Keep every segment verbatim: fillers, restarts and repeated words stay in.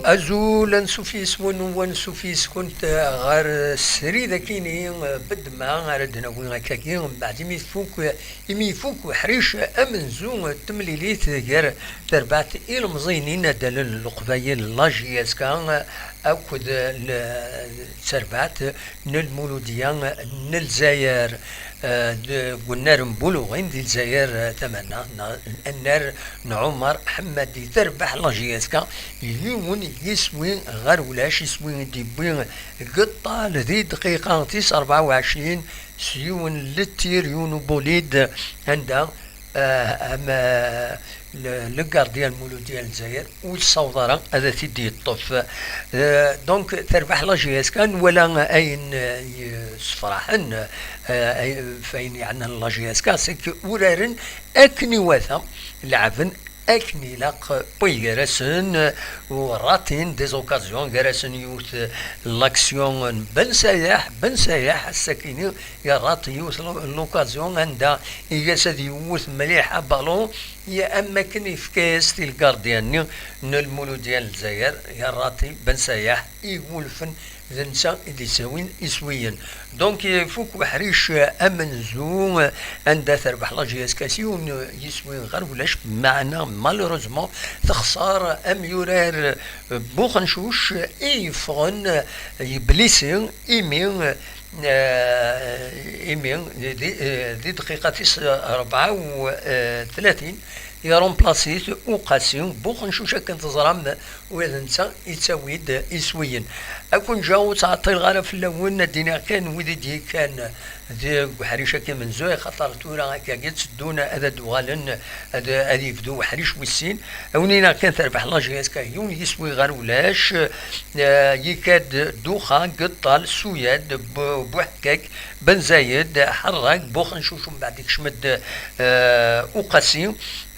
Azul, ansuf yes-wen u ansuf yes-kunt ɣer srid akini, beddma ara d-nawi akkagi, mbeɛd imi tfuk, imi ifuk uḥric amenzu n temlilit gar terbaɛt ilemẓiyen inaddalen n Leqbayel, la J S K, akked l-, terbaɛt n Lmuludya n Lezzayer, eh, deg unnar n Buluɣin di Lezzayer, eh, tamaneɣt, neɣ annar n Ɛumar Ḥemmadi. Terbeḥ la J S K yiwen yiswi ɣer ulac, iswi i d-yewwi Geṭṭal di dqiqa tis rebɛa u ɛecrin s yiwen lettir, yiwen ubulid, anda ah, am, ah, le, le gardien n Muludya n Lezzayer ur yessaweḍ ara ad t-id-yeṭṭef. Eh, donc, terbeḥ la J S K, nwala ayen, eh, yessefraḥen, eh, ay-, f ayen yeɛnan la J S K, c'est que uraren akken iwata, leɛben akken ilaq, wway gar-asen, eh, u ratin des occasions, gar-asen yiwet, eh, l'action n Ben Sayaḥ, Ben Sayaḥ, ass-akini, yerraṭ yiwet l-, l'occasion anda iga-s ad yewwet mliḥ abalun, ya am wakken yefka-yas-t i lgardyan-nni n Lmuludya n Lezzayer, yerraṭi Ben Sayaḥ, igulfen d netta i d-yettawin iswiyen. Donc, ifuk uḥric amenzu, anda terbeḥ la J S K s yiwen yiswi ɣer ulac, meɛna, malheureusement, texṣer amyurar Buxencuc i yeffɣen yeblisi imi, eh, imi di, di, eh, di dqiqa tis rebɛa u tlatin, irumplasi-t Uqasi, Buxencuc akken teẓram, ula d netta yettawi-d iswiyen. Ad ken-ǧǧeɣ ur ttɛeṭṭileɣ ara fell-awen, ad d-iniɣ kan wid i d-yekkan deg uḥric-agi amenzu, axaṭer tura akkagi tteddun ad d-uɣalen, ad, ad yebdu uḥric wis sin. Ad wen-iniɣ kan terbeḥ la J S K yiwen yiswi ɣer ulac, eh, yekka-d Duxa, Geṭṭal, Suyad, Bu-, Buḥkak, Ben Zayed, Ḥerrak, Buxencuc, mbeɛd ikcem-d, eh, Uqasi,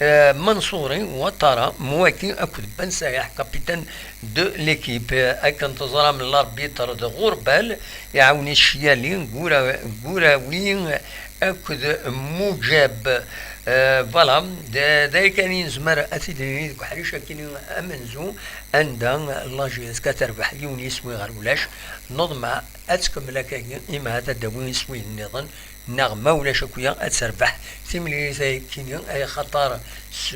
eh, Manṣuri, Watara, Mwaki akked Ben Sayaḥ, capitaine de l'équipe. Akken teẓram, l'arbitre d Ɣurbal, iɛawen-it Ciyali, Gura-, Gurawi akked Muǧab. Eh, voilà, d, d aya kan i nezmer ad t-id-nini deg uḥric akini amenzu, anda la J S K terbeḥ yiwen yiswi ɣer ulac. Neḍmeɛ ad tkemmel akkagi, imi ad d-tawi iswiyen nniḍen, neɣ ma ulac akya ad terbeḥ timlilit akini, ay axaṭer s,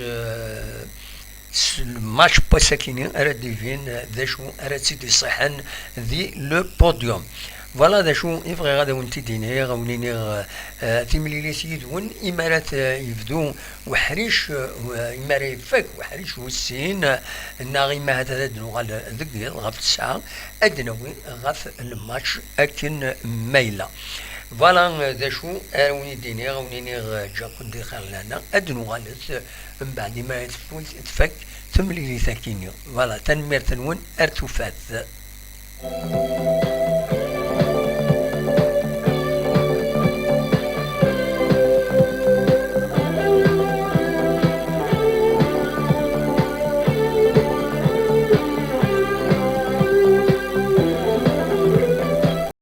s lmatch n wass-akini ara d-ibin d acu ara tt-id-iṣiḥen di le podium. Voilà d acu i bɣiɣ ad awen-t-id-iniɣ, ad awen-iniɣ, eh, timlilit yid-wen, imi ara t-, yebdu uḥric, eh, imi ara ifak uḥric wis sin, eh, neɣ imi ahat ad d-nuɣal deg yiḍ ɣef tesɛa, ad d-nawi ɣef lmatch akken ma yella. Voilà, eh, d acu ara wen-id-iniɣ, ad wen-iniɣ, eh, ǧǧiɣ-ken di xir lehna, ad d-nuɣalet, eh, mbeɛd imi ara tful-, tfak temlilit akini. Voilà, tanemmirt-nwen, ar tufat.